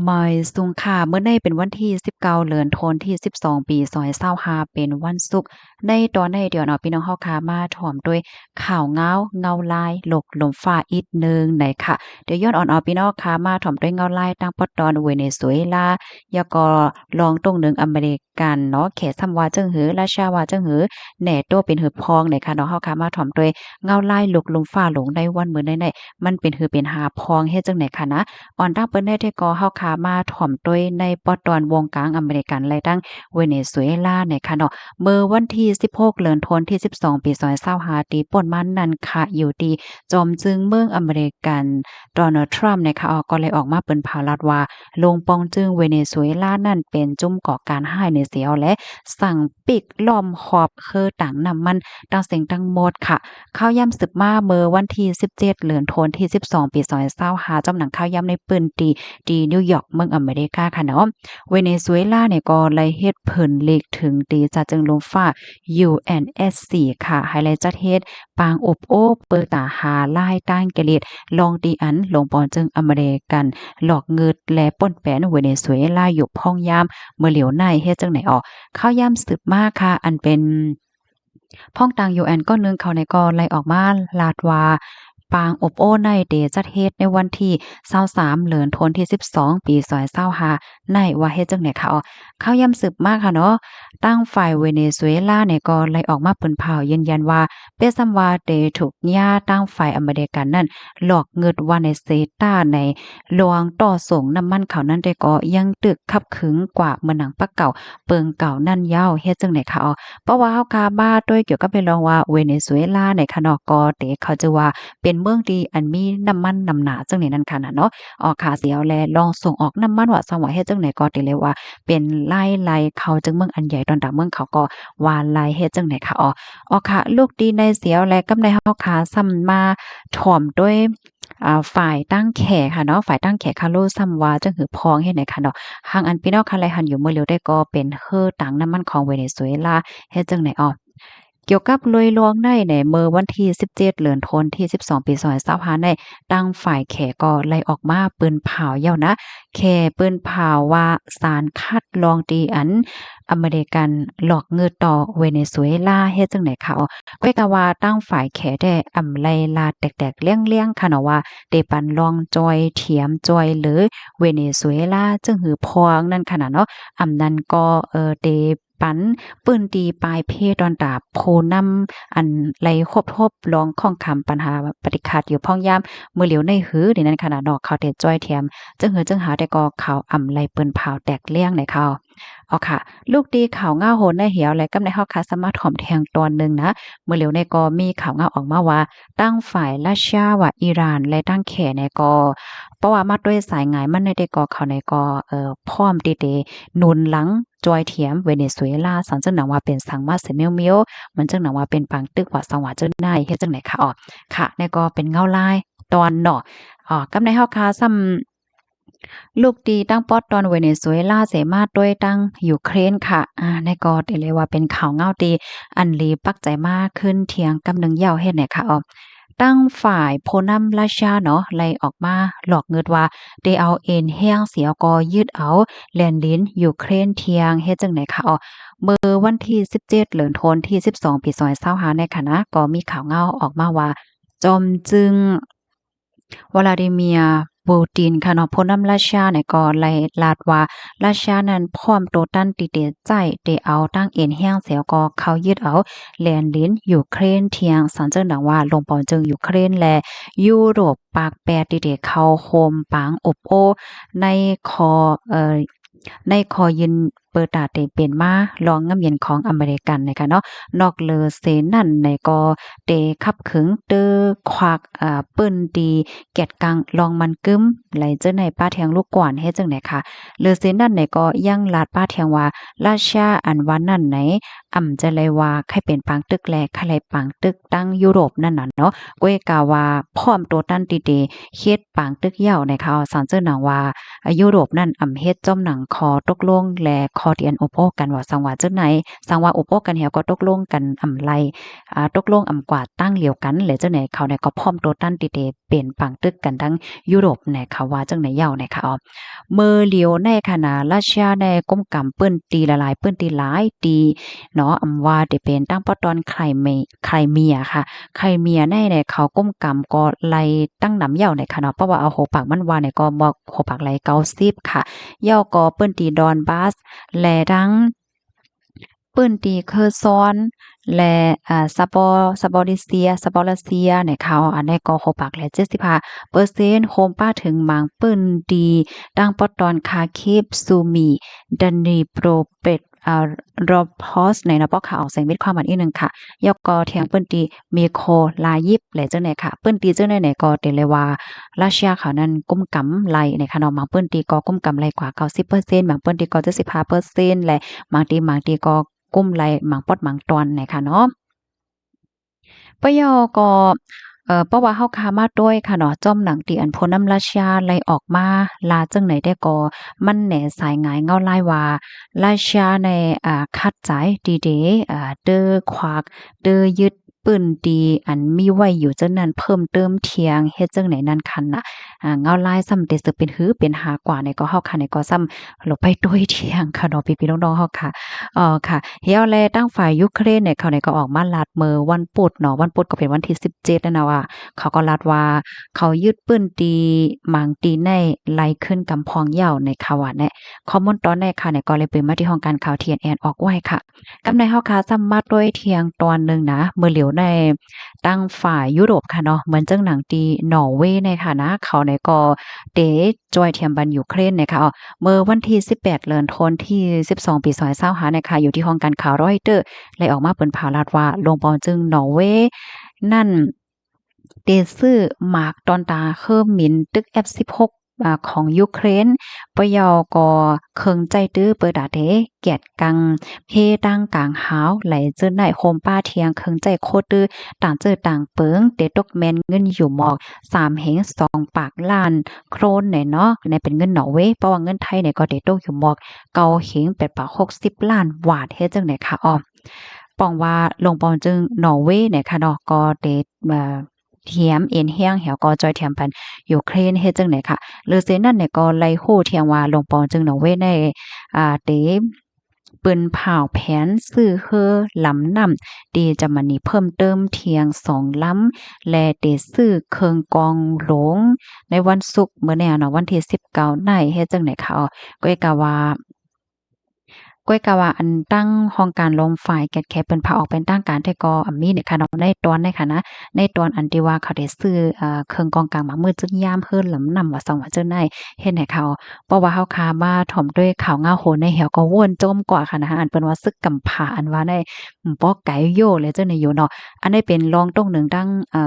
ມາຍສຸງຄ່າ ມື້ນີ້ເປັນວັນທີສິບເກົ້າ ເດືອນໂທນທີສິບສອງ ປີສອງພັນຊາວຫ້າ ເປັນວັນສຸກ. ໃນຕອນນີ້ ດຽວເນາະ ພີ່ນ້ອງເຮົາຄ່ະ ມາຖອມດ້ວຍຂ່າວງາວ ເງົາລາຍ ໂລກລົມຟ້າອີກໜຶ່ງໃນຄ່ະ. ດຽວຍ້ອນອອນເອົາ ພີ່ນ້ອງເຮົາຄ່ະ ມາຖອມດ້ວຍເງົາລາຍ ທາງປອດຕອນເວເນຊູເອລາ ແລ້ວກໍລອງຕົງໜຶ່ງອາເມລິກັນເນາະ ແຂຊ້ຳວ່າຈັ່ງຫື ລາຊຽວ່າຈັ່ງຫື ເນໂຕເປັນຫືພອງໃນຄ່ະເນາະ. ເຮົາຄ່ະ ມາຖອມດ້ວຍເງົາລາຍ ໂລກລົມຟ້າໂລງໃນວັນມື້ນີ້ ມັນເປັນຫືເປັນຫາພອງ ເຮັດຈັ່ງໃດຄ່ະນະ. ອອນຕັ້ງເປີດແນວແທ້ກໍ ເຮົາຄ່ະ ມາຖອມດ້ວຍໃນປອດຕອນວົງກາງອາເມລິກັນ ແລະ ທັງເວເນຊູເອລາໃນຄ່ະເນາະ. ເມື່ອວັນທີສິບຫົກ ເດືອນໂທນທີສິບສອງ ປີສອງພັນຊາວຫ້າ ທີ່ປົນມານັ້ນຄ່ະ ຢູ່ທີ່ຈອມຈຶ່ງເມືອງອາເມລິກັນ ໂດນັລ ທຣຳ ໃນຄ່ະ ກໍໄດ້ອອກມາເປິດເຜີຍລາດວ່າ ລົງປອງຈຶ່ງເວເນຊູເອລານັ້ນ ເປັນຈຸ້ມກໍ່ການຮ້າຍໃນເສຍ ແລະ ສັ່ງປິດລ້ອມຮອບເຄືອຖັງນ້ຳມັນ ທັງເຊິ່ງທັງໝົດຄ່ະ. ຂ່າວຢ້ຳສືບມາ ເມື່ອວັນທີສິບເຈັດ ເດືອນໂທນທີສິບສອງ ປີສອງພັນຊາວຫ້າ ຈອມໜັງຂ່າວຢ້ຳໃນພື້ນທີ່ ທີ່ນິວຢອກ ເມືອງອາເມລິກາຄ່ະເນາະ. ເວເນຊູເອລານີ້ກໍໄດ້ເຮັດເພິ່ນລີກເຖິງທີ່ສະເຈິງລົມຟ້າ UNSC ຄ່ະ ໃຫ້ໄດ້ຈັດເຮັດປາງອົບໂອ້ ເປີດຕາຫາລາຍທາງກຽເລດ ລອງທີ່ອັນລົງປອງຈຶ່ງອາເມລິກັນ ຫຼອກງຶດ ແລະ ປົ້ນແປນເວເນຊູເອລາຢູ່ພອງຍາມ ເມື່ອຫຼຽວໃນ ເຮັດຈັ່ງໃດອອກ. ຂ່າວຢ້ຳສືບມາຄ່ະ ອັນເປັນ ພອງຕາງ UN ກ້ອນໜຶ່ງເຂົານີ້ກໍໄດ້ອອກມາລາດວ່າ ປາງອົບໂອ້ໃນເດຈັດເຮັດໃນວັນທີຊາວສາມ ເດືອນໂທນທີສິບສອງ ປີສອງພັນຊາວຫ້າ ໃນວ່າເຮັດຈັ່ງໃດຄ່ະ. ຂ່າວຢ້ຳສືບມາຄ່ະເນາະ ທາງຝ່າຍເວເນຊູເອລານີ້ກໍໄດ້ອອກມາເປິດເຜີຍຢືນຢັນວ່າ ເປັນຊ້ຳວ່າເດຖືກຍາທາງຝ່າຍອາເມລິກັນນັ້ນ ຫຼອກງຶດວ່າໃນເສຍຕາໃນ ລວງຕໍ່ສົ່ງນ້ຳມັນເຂົານັ້ນແຕ່ກໍຍັງຖືກຂັດຂຶງກວ່າເໝືອນໜັງປາກເກົ່າ ເປິງເກົ່ານັ້ນເຍົາ ເຮັດຈັ່ງໃດຄ່ະ. ເພາະວ່າເຮົາຄ່ະມາດ້ວຍກ່ຽວກັບເລື່ອງວ່າເວເນຊູເອລາໃນຄ່ະເນາະ ກໍເດເຂົາຈື່ວ່າເປັນເມືອງທີ່ອັນມີນ້ຳມັນນຳໜາຈັ່ງນີ້ນັ້ນຄ່ະນະເນາະ. ອອກຄ່ະ ສຽວແລະ ລອງສົ່ງອອກນ້ຳມັນວ່າຊັ້ນວ່າ ເຮັດຈັ່ງໃດກໍເດເລີຍວ່າເປັນລາຍໄລ່ເຂົ້າຈຶ່ງເມືອງອັນໃຫຍ່ ຕອນຕາເມືອງເຂົາກໍວ່າລາຍ ເຮັດຈັ່ງໃດຄ່ະ. ອອກຄ່ະ ລູກດີໃນສຽວແລະ ກັບໃນເຮົາຄ່ະ ຊ້ຳມາຖອມດ້ວຍ ອ່າ ຝ່າຍທາງແຂກຄ່ະເນາະ ຝ່າຍທາງແຂກຄາໂລຊ້ຳວ່າຈັ່ງຫືພອງເຮັດໃດຄ່ະເນາະ. ຫາງອັນພີ່ນ້ອງຄ່ະໄດ້ຫັນຢູ່ມື້ຫຼຽວໃດກໍເປັນເຮືອຖັງນ້ຳມັນຂອງເວເນຊູເອລາ ເຮັດຈັ່ງໃດອອກ. ກ່ຽວກັບໂດຍລວມໃນ ໃນເມື່ອວັນທີສິບເຈັດ ເດືອນໂທນທີສິບສອງ ປີສອງພັນຊາວຫ້າໃນ ທາງຝ່າຍແຂກກໍໄດ້ອອກມາເປິດເຜີຍເຍົານະ ແຂເປິດເຜີຍວ່າສານຄັດລອງທີ່ອັນ ອາເມລິກັນຫຼອກງຶດຕໍ່ເວເນຊູເອລາ ເຮັດຈັ່ງໃດຄ່ະ. ກໍກະວ່າທາງຝ່າຍແຂແທ້ ອຳໄລລາດແຕກໆລຽງໆຄ່ະເນາະ ວ່າເດປັນລອງຈອຍທຽມ ຈອຍເຫຼືອເວເນຊູເອລາ ຈຶ່ງຫືພອງນັ້ນຄ່ະນະເນາະ. ອຳນັ້ນກໍ ເອີ ເດປັນພື້ນທີ່ປາຍເພດອນຕາຜູ້ນຳ ອັນໄລຄົບທົບລອງຂ້ອງຄຳປັນຫາປະຕິຂັດຢູ່ພອງຍາມ ມື້ຫຼຽວໃນຫື ນີ້ນັ້ນຄ່ະນະເນາະ. ເຂົາເດຈອຍທຽມ ຈຶ່ງຫືຈຶ່ງຫາ ແຕ່ກໍເຂົາອຳໄລເປິນເຜົາແຕກລຽງໃນຂ່າວ. ເອົາຄ່ະ ລູກດີຂ່າວງາວໂຫນໃນຫຽວ ແລະ ກັບໃນເຮົາຄ່ະ ສາມາດຖອມແທງຕອນໜຶ່ງນະ. ມື້ຫຼຽວໃນກໍມີຂ່າວງາວອອກມາວ່າ ທາງຝ່າຍຣັດເຊຍວ່າອີຣານ ແລະ ທາງແຂໃນກໍ ເພາະວ່າມາດ້ວຍສາຍງາຍມັນໃນ ແຕ່ກໍເຂົາໃນກໍ ເອີ ພ້ອມທີ່ເດໜູນຫຼັງຈອຍທຽມເວເນຊູເອລາ ສັງເຊີນໜັງວ່າເປັນສັງມາເສມຽວໆ ມັນຈຶ່ງໜັງວ່າເປັນປາງຕຶກວ່າສັງວ່າເຈົ້ານາຍ ເຮັດຈັ່ງໃດຄ່ະ. ເອົາຄ່ະ ໃນກໍເປັນເງົາລາຍຕອນເນາະ. ເອົາ ກັບໃນເຮົາຄ່ະ ຊ້ຳ ລູກຕີຕັ້ງປອດຕອນເວເນຊູເອລາເສມາດ້ວຍຕັ້ງຢູເຄຣນຄ່ະ. ອາ ໃນກໍໄດ້ເລີຍວ່າເປັນຂ່າວເງົາທີ່ອັນລີປັກໃຈມາຄືນທ່ຽງກັບໜຶ່ງເຍົາເຮັດໃນຄ່ະ. ເອົາ ຕັ້ງຝ່າຍຜູ້ນຳຣັດເຊຍເນາະ ໄລ່ອອກມາຫຼອກງຶດວ່າ ໄດ້ເອົາເອັນແຮງເສຍກໍຍຶດເອົາແລນດິນຢູເຄຣນທ່ຽງ ເຮັດຈັ່ງໃດຄ່ະ. ເອົາ ເມື່ອວັນທີສິບເຈັດ ເດືອນໂທນທີສິບສອງ ປີສອງພັນຊາວຫ້າ ໃນຂະນະກໍມີຂ່າວເງົາອອກມາວ່າ ຈອມຈຶ່ງ ວລາດີເມຍ ປູຕິນ ຄ່ະເນາະ ຜູ້ນຳຣັດເຊຍນີ້ກໍໄດ້ລາດວ່າ ຣັດເຊຍນັ້ນພ້ອມໂຕຕັນທີ່ເຕໃຈ ເຕເອົາຕັ້ງເອັນແຮງແສວກໍເຂົ້າຍຶດເອົາແລນດິນຢູເຄຣນທ່ຽງ ສັນເຈີນດັງວ່າ ລົງປອງເຈີງຢູເຄຣນ ແລະ ຢູໂຣບປາກແປດທີ່ເຕເຂົ້າໂຮມປາງອົບໂອ້ໃນຂໍ້ ເອີ ໃນຂໍ້ຍື່ນເປີດຕາເຕເປັນມາລອງງາມເຢັນຂອງອາເມລິກັນນີ້ຄ່ະເນາະ. ນອກເຫຼືອເສນັ້ນໃນກໍເຕຂັບຂຶງເຕີຄວັກ ເອີ ປືນຕີແກດກັງລອງມັນກຶມ ໄລເຈີໃນປາແທງລູກກວນ ເຮັດຈັ່ງໃດຄ່ະ. ເຫຼືອເສນັ້ນໃນກໍຍັງລາດປາແທງວ່າ ຣັດເຊຍອັນວ່ານັ້ນໃນ ອຳຈະໄລວ່າ ໃຄ່ເປັນປາງຕຶກ ແລະ ໃຄ່ໄລປາງຕຶກ ຕັ້ງຢູໂຣບນັ້ນນະເນາະ ກ້ວຍກາວ່າພ້ອມໂຕຕັນທີ່ເຕເຮັດປາງຕຶກເຍົາໃນຂ່າວ ສັນເຈີນດັງວ່າ ຢູໂຣບນັ້ນອຳເຮັດຈ້ອມໜັງຂໍ້ຕົກລົງ ແລະ ຂ ຂໍ້ທີ່ອັນອົບໂອ້ກັນວ່າ ສັງວ່າຈັ່ງໃດ ສັງວ່າອົບໂອ້ກັນແລ້ວກໍຕົກລົງກັນອຳໄລ ອາ ຕົກລົງອຳກວ່າຕັ້ງລຽວກັນ ແລະ ຈັ່ງໃດເຂົານີ້ກໍພ້ອມໂຕຕັນທີ່ຈະເປັນປາງຕຶກກັນທັງຢູໂຣບແນ່ ເຂົາວ່າຈັ່ງໃດເຍົາແນ່ ເຂົາ ເມີຫຼຽວໃນຂະນະ ຣັດເຊຍໃນກຸມກຳພື້ນທີ່ຫຼາຍໆ ພື້ນທີ່ຫຼາຍທີ່ເນາະ ອຳວ່າຈະເປັນທາງປອກຕອນໄຄເມ ໄຄເມຍຄ່ະ ໄຄເມຍໃນ ໃນເຂົາກຸມກຳກໍໄລ່ຕັ້ງນຳເຍົາໃນຂະເນາະ ເພາະວ່າເອົາຫົວປາກມັນວ່າໃນກໍໝົດຫົວປາກໄລ່ເກົ້າສິບຄ່ະ ເຍົາກໍພື້ນທີ່ດອນບາສ ແລະ ທັງ ພື້ນທີ່ເຄີຊອນ ແລະ ອາ ຊາປອ ຊາປອລິເຊຍ ຊາປອຣັດເຊຍໃນເຂົາ ອັນໃດກໍຫົວປາກແລະເຈັດສິບຫ້າເປີເຊັນ ໂຮມປະເຖິງບາງພື້ນທີ່ ທາງປອກຕອນຄາຄີບ ຊູມີ ດານີໂປຣເປດ ອາ ໂຣພອສ ໃນເນາະ ເພາະເຂົາອອກສຽງເປັນຄວາມອັນອີກໜຶ່ງຄ່ະ ແລ້ວກໍທຽງພື້ນທີ່ເມໂຄລາຢິບ ແລະ ຈັ່ງໃດຄ່ະ ພື້ນທີ່ຈັ່ງໃດນີ້ກໍເຫັນເລີຍວ່າ ຣັດເຊຍເຂົານັ້ນກຸມກຳໄລ່ໃນຂະເນາະ ບາງພື້ນທີ່ກໍກຸມກຳໄລ່ກວ່າເກົ້າສິບເປີເຊັນ ບາງພື້ນທີ່ກໍເຈັດສິບຫ້າເປີເຊັນ ແລະ ບາງທີ່ ບາງທີ່ກໍ ກຸ່ມໄລ່ໝາງປອດໝາງຕອນໃນຂະເນາະ ປະເຍົາກໍ ເອີ ເພາະວ່າເຮົາຄາມາດ້ວຍຂະເນາະ ຈອມໜັງທີ່ອັນຜູ້ນຳຣັດເຊຍໄລ່ອອກມາລາຈັ່ງໃດແຕ່ກໍ ມັນແນໃສງາຍເງົາລາຍວ່າ ຣັດເຊຍໃນ ອາ ຂັດໃຈທີ່ເດ ອາ ເຕີຂວາກ ເຕີຍຶດ ພື້ນທີ່ອັນມີໄວ້ຢູ່ຈັ່ງນັ້ນເພີ່ມເຕີມທ່ຽງ ເຮັດຈັ່ງໃດນັ້ນຄັນນະ ອາ ເງົາລາຍຊ້ຳແຕ່ສືບເປັນຫືເປັນຫາກວ່າໃນກໍເຮົາຄັນໃນກໍຊ້ຳລົງໄປດ້ວຍທ່ຽງຂະເນາະ ພີ່ໆນ້ອງໆເຮົາຄ່ະ ເອີ ຄ່ະ ແລ້ວແລະ ທາງຝ່າຍຢູເຄຣນໃນເຂົາໃນກໍອອກມາລາດເມື່ອວັນພຸດເນາະ ວັນພຸດກໍເປັນວັນທີສິບເຈັດນັ້ນນະວ່າ ເຂົາກໍລາດວ່າ ເຂົາຍຶດພື້ນທີ່ໝາງທີ່ໃນໄລ່ຄືນກຳພອງເຍົາໃນເຂົາວ່າແນະ ຂໍ້ມູນຕອນໃນຄ່ະໃນກໍເລີຍເປີດມາທີ່ຫ້ອງການຂ່າວ ທີເອັນເອັນ ອອກໄວ້ຄ່ະ ກັບໃນເຮົາຄາຊ້ຳມາດ້ວຍທ່ຽງຕອນໜຶ່ງນະ ເມື່ອຫຼຽວໃນທາງຝ່າຍຢູໂຣບຄ່ະເນາະ ເໝືອນຈັ່ງໜັງທີ່ນໍເວໃນຄ່ະນະ ເຂົາໃນກໍເຕະຈ່ອຍທຽມບັນຢູເຄຣນໃນຄ່ະ ເມື່ອວັນທີສິບແປດ ເດືອນໂທນທີສິບສອງ ປີສອງພັນຊາວຫ້າໃນຄ່ະ ຢູ່ທີ່ຫ້ອງການຂ່າວຣອຍເຕີ ໄດ້ອອກມາເປີດຂ່າວລາດວ່າ ຫຼວງປອງຈຶ່ງນໍເວນັ້ນ ເຕະຊື້ໝາກຕອນຕາເຄີມິນຕຶກເອັຟສິບຫົກ ອາ ຂອງຢູເຄຣນ ປະເຍົາກໍເຄື່ອງໃຊ້ຕື້ເປີດາເທ ແກດກັງເພທາງກາງຫາວ ໄຫຼເຈີນໄດ້ໂຮມປະທຽງເຄື່ອງໃຊ້ໂຄຕື້ຕ່າງເຈີຕ່າງເປິງ ເຕຕົກແມ່ນເງິນຢູ່ໝອກສາມເຮງສອງປາກລ້ານໂຄຣນແນ່ເນາະ ໃນເປັນເງິນນໍເວ ເພາະວ່າເງິນໄທນີ້ກໍເຕຕົກຢູ່ໝອກເກົ້າເຮງແປດປາກຫົກສິບລ້ານວາດ ເຮັດຈັ່ງໃດຄະອອ ປອງວ່າ ຫຼວງປອງຈຶ່ງນໍເວນີ້ຄະເນາະ ກໍເຕ ເອີ ທຽມເອັນແຮງ ແລ້ວກໍຈ່ອຍທຽມປັນຢູເຄຣນ ເຮັດຈັ່ງໃດຄະ ຫຼືເຊັ່ນນັ້ນນີ້ກໍໄດ້ຮູ້ທ່ຽງວ່າ ຫຼວງປອງຈຶ່ງນໍເວໃນ ອາ ເຕ ປືນຜາວແຜນຊື້ເຮືອລຳນ້ຳ ທີ່ຈະມານີ້ເພີ່ມເຕີມທ່ຽງສອງລຳ ແລະ ເຕຊື້ເຄື່ອງກອງຫຼວງໃນວັນສຸກມື້ນີ້ເນາະ ວັນທີສິບເກົ້າໃນ ເຮັດຈັ່ງໃດຄະ ກໍກະວ່າ ກ້ອຍກະວ່າອັນຕັ້ງຫ້ອງການລົມຝ່າຍແກດແຄເປັນພາອອກເປັນທາງການແທ້ກໍອຳມີໃນຂະເນາະ ໃນຕອນໃນຂະນະ ໃນຕອນອັນທີ່ວ່າເຂົາໄດ້ຊື້ ເອີ ເຄື່ອງກອງກາງມາມືດຈຶ່ງຍາມເຮີລຳນຳວ່າຊັ້ນວ່າຈັ່ງໃດ ເຮັດໃຫ້ເຂົາ ເພາະວ່າເຮົາຄາມາຖ່ອມດ້ວຍຂ່າວງາວໂຫນໃນແຮວກໍວົນຈົ່ມກວ່າຂະນະ ອັນເພິ່ນວ່າຊຶກກຳພາ ອັນວ່າໃນ ບໍ່ໄກໂຍ ແລະ ຈັ່ງໃດຢູ່ເນາະ ອັນນີ້ເປັນລອງຕົງໜຶ່ງດັ່ງ ເອີ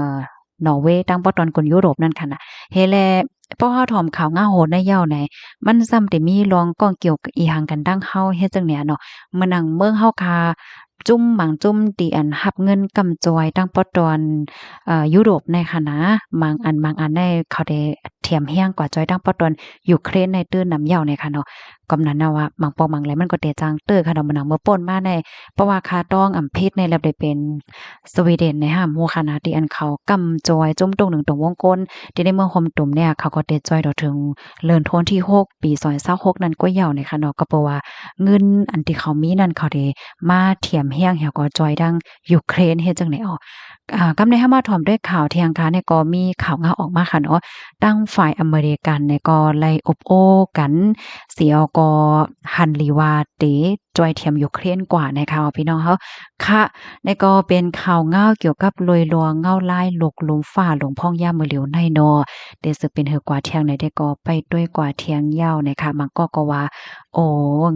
ນໍເວ ທາງປອກຕອນກຸນຢູໂຣບນັ້ນຂະນະ ເຮັດແລ້ວ ພໍເຮົາຖອມຂ່າວງາວໂຫນໃນເຍົາໃນ ມັນຊ້ຳແຕ່ມີລອງກ້ອງກ່ຽວອີ່ຫຍັງກັນດັ່ງເຮົາເຮັດຈັ່ງໃດເນາະ ເໝືອນໜັງເມືອງເຮົາຄາ ຈຸ້ມບາງຈຸ້ມທີ່ອັນຮັບເງິນກຳຈອຍທາງປອກຕອນ ເອີ ຢູໂຣບໃນຂະນະ ບາງອັນບາງອັນໃນເຂົາໄດ້ທຽມແຮງກວ່າຈອຍທາງປອກຕອນຢູເຄຣນໃນຕື່ນນຳເຍົາໃນຂະເນາະ ກຳນັ້ນນະວ່າບາງປອກບາງແຫຼະມັນກໍແຕກຕ່າງເຕີຂະເນາະ ເໝືອນໜັງເມື່ອປົ້ນມາໃນ ເພາະວ່າຄ່າຕ້ອງອຳພິດໃນແລ້ວໄດ້ເປັນ ສະວີເດັນໃນຫ້າມຮູ້ຂະນະ ທີ່ອັນເຂົາກຳຈອຍຈຸ້ມຕົງໜຶ່ງຕົງວົງກົ້ນ ທີ່ໃນເມືອງໂຮມຕຸມເນ່ຍ ເຂົາກໍເຕະຈ່ອຍຕໍ່ເຖິງເລີນໂທນທີຫົກ ປີສອງພັນຊາວຫົກນັ້ນກໍເຍົາໃນຂະເນາະ ກໍເພາະວ່າເງິນອັນທີ່ເຂົາມີນັ້ນ ເຂົາໄດ້ມາທຽມແຮງ ແລ້ວກໍຈ່ອຍທາງຢູເຄຣນ ເຮັດຈັ່ງໃດອອກ ອາ ກຳໃດເຮົາມາຖອມດ້ວຍຂ່າວທຽງຄານນີ້ ກໍມີຂ່າວງາວອອກມາຂະເນາະ ທາງຝ່າຍອາເມລິກັນນີ້ກໍໄດ້ອົບໂອ້ກັນ ເສຍກໍຫັນລີວ່າເຕ ຊ່ວຍທຽມຢູເຄຣນກວ່ານະຄະພີ່ນ້ອງເຮົາ ຄະ ນີ້ກໍເປັນຂ່າວງາວກ່ຽວກັບລວຍລວງເງົາລາຍລຸກຫຼຸມຟ້າຫຼຸມພອງຍາມມື້ຫຼຽວໃນເນາະ ແຕ່ຊິເປັນເຮືອກວ່າທຽງໃດແຕ່ກໍໄປດ້ວຍກວ່າທຽງຍາວນະຄະ ບາງກໍກໍວ່າ ໂອ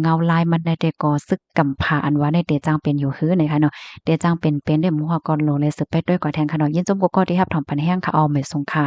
ເງົາລາຍມັນໃດແຕ່ກໍຊຶກກຳພາອັນວ່າໃນແຕ່ຈັ່ງເປັນຢູ່ຫືນະຄະເນາະ ແຕ່ຈັ່ງເປັນເປັນໄດ້ໝູ່ຮອດກ່ອນໂລແລະສືບໄປດ້ວຍກວ່າແທງຄະເນາະ ຍິນຊົມກໍກໍທີ່ຮັບຖອມປັນແຮງຄະ ເອົາ ແມ່ສົງຄະ.